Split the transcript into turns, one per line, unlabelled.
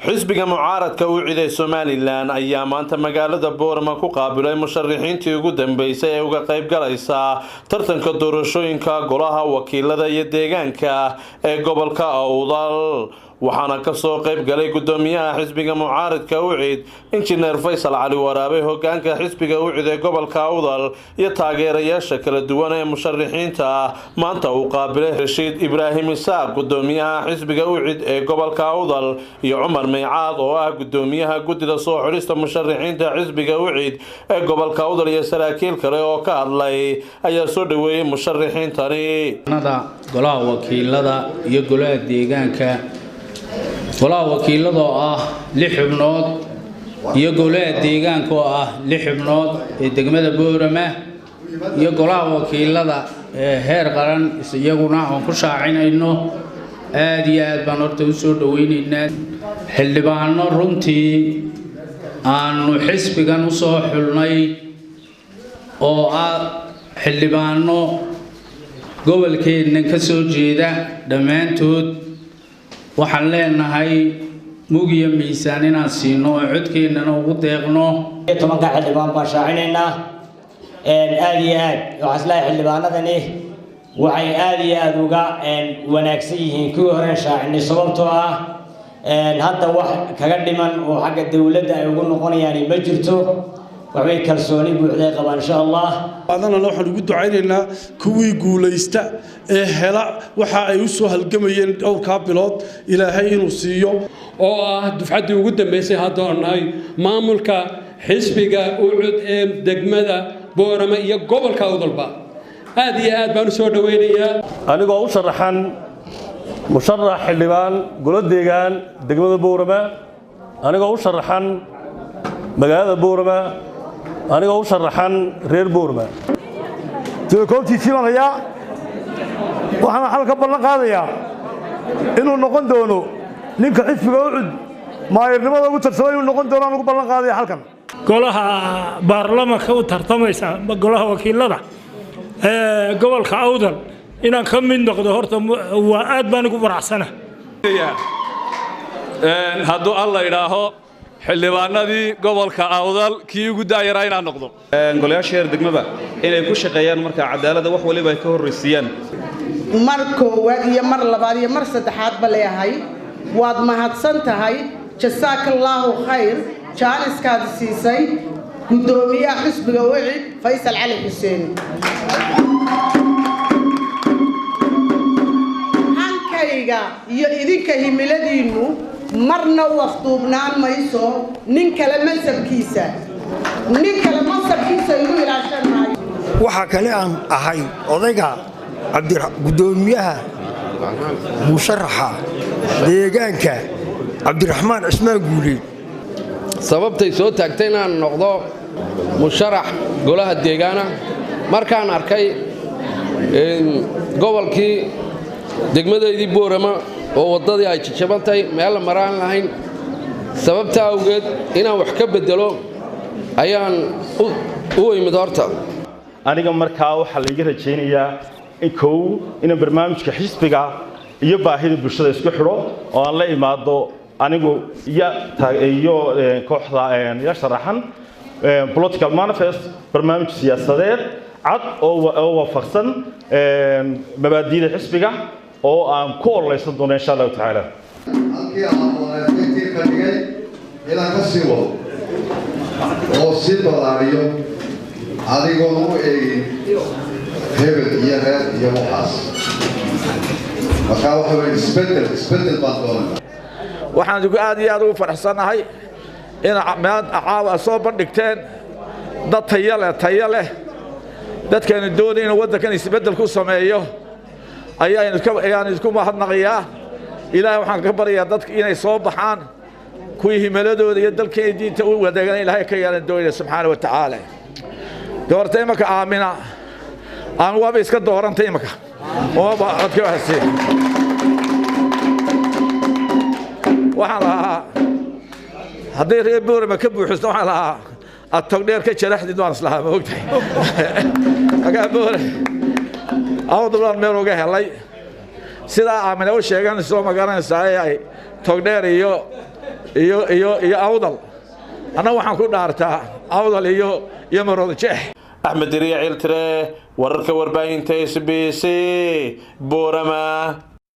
Xisbiga mucaaradka UCID ee Somaliland ayaa maanta magaalada Boorama ku qaabilay musharixiintii ugu dambeysay ee uga qayb galaysa tartanka doorashooyinka golaha wakiilada iyo deegaanka ee gobolka Awdal. Waxaana ka soo qayb galay gudoomiyaha xisbiga mucaaradka UCID, Injineer Faysal Cali Waraabe, hogaanka xisbiga UCID ee gobolka Awdal iyo taageerayaasha kala duwan ee musharixiinta. Maanta uu qaabilay Rashiid Ibraahim Isaaq, gudoomiyaha xisbiga UCID ee gobolka Awdal, iyo Cumar Meecaad oo ah gudoomiyaha guddida soo xulista musharixiinta xisbiga UCID ee gobolka Awdal, iyo saraakiil kale oo ka hadlay ayaa soo dhaweeyay musharixiintani.
Golaha wakiilada iyo golaha deegaanka, golaha wakiilada oo ah 6 xubnood iyo golaha deegaanka oo ah 6 xubnood ee degmada Boorama, iyo golaha wakiilada ee heer qaran iyaguna aan ku shaacinayno, aad iyo aad baan horta u soo dhaweynaynaa. Xildhibaano runtii aanu xisbigan u soo xulnay oo ah xildhibaano gobolkeenna ka soo jeeda dhammaantood, waxaan leenahay mug iyo miisaan inaan siino oo codkeennana ugu deeqno.
10ka xildhibaan baan shaacinaynaa. Aad iyo aad waxaan islahay xildhibaanadani waxay aad iyo aad uga wanaagsan yihiin kuwii horeen shaacinay, sababtoo ah hadda wax kaga dhiman oo xagga dowladda ay ugu noqonayaan ma jirto, waxbay kalsooni buuxday qabaan, insha Allah.
Adanana waxaan ugu ducaynaynaa kuwii guulaysta ee hela waxa ay u soo halgamayeen dhowrkaa bilood Ilaahay inuu siiyo.
Oo ah dufcaddii ugu dambeysay hadda nahay maamulka xisbiga UCUD ee degmada Boorama iyo gobolka Awdalba, aad iyo aad baan u soo dhaweynayaa.
Anigoo u sharaxan musharax xildhibaan golo deegaan degmada Boorama, anigoo u sharaxan magaalada Boorama, anigoo u sharaxan reer Boorama,
Telekoobtiisii baan hayaa. Waxaana xal ka ballan qaadayaa inuu noqon doono ninka xisbiga UCUD maayirnimada ugu tarsada inuu noqon doono aan ugu ballan qaadaya halkan.
Golaha baarlamanka u tartamaysa, golaha wakiilada ee gobolka Awdal, inaan ka mid noqdo horta waa aad baan ugu faraxsana.
Hadduu Alla idhaaho, xildhibaanadii gobolka Awdal kii ugu daayaraa inaan noqdo.
Golayaasha heer degmaba inay ku shaqeeyaan markaa cadaaladda wax waliba ay ka horraysiiyaan.
Mar koowaad iyo mar labaad iyo mar saddexaad ba leeyahay, waad mahadsan tahay, jasaaka Allaahu khayr, jaaniskaad siisay guddoomiyaha xisbiga UCID, Faysal Cali Xuseen. Hankayga iyo idinka himiladiinnu marna u afduubnaan mayso nin kale mansabkiisa, nin kale mansabkiisa igu ilaashan maayo.
Waxaa kale aan ahay odayga guddoomiyaha musharaxa deegaanka, Cabdiraxmaan Cismaan Guuleed.
Sababtay soo taagtay inaan noqdo musharax golaha deegaana, markaan arkay gobolkii degmadaydii Boorama oo waddadii ay jajabantahay, meel la maraan lahayn, sababta awgeed inaan wax ka beddelo ayaan u imid horta.
Aniga markaa waxaa laiga rajaynayaa in kow inaan barnaamijka xisbiga iyo baahida bulshada isku xidho oo aan la imaado anigu iyo kooxda ila sharaxan political manifest, barnaamij siyaasadeed cad oo waafaqsan mabaadi'da xisbiga oo aan ku ololeysan doono, insha Allahu tacaala.
Halkii aan aqooneedkii ka dhigay inaan ka sii wado oo sii ballaariyo, adigoon u eegin hebel iyo reer iyo waxaas. Markaa waxa weye isbeddel, isbeddel baan doonayna.
Waxaan aad iyo aad ugu faraxsannahay in caawa soo bandhigteen dad tayo leh, tayo leh. Dadkaanu doonay inuu waddankan isbeddel ku sameeyo ayaan isku mahadnaqayaa. Ilaahay waxaan ka baryayaa dadka inay soo baxaan kuwii himiladooda iyo dalka inay diinta u wadaagan Ilaahay ka yeelan doonaya, subxaana wa tacaala. Doorta imaka Aamina aan waaba iska doorantay imaka waaba codka waxasi. Waxaan lahaa hadday reer Boorama ka buuxisto, waxaan lahaa aad Togdheer ka jaraxdid, waan islahaa, ma ogtahay? Agaa Boore Awdal meel uga helay sidaa Aamina u sheegan soo ma garanaysaa ee ay Togdheer iyo iyo Awdal. Anna waxaan ku dhaartaa Awdal iyo Maroodi Jeex.
Axmed Diriya Ciiltire, wararka warbaahinta SBC, Boorama.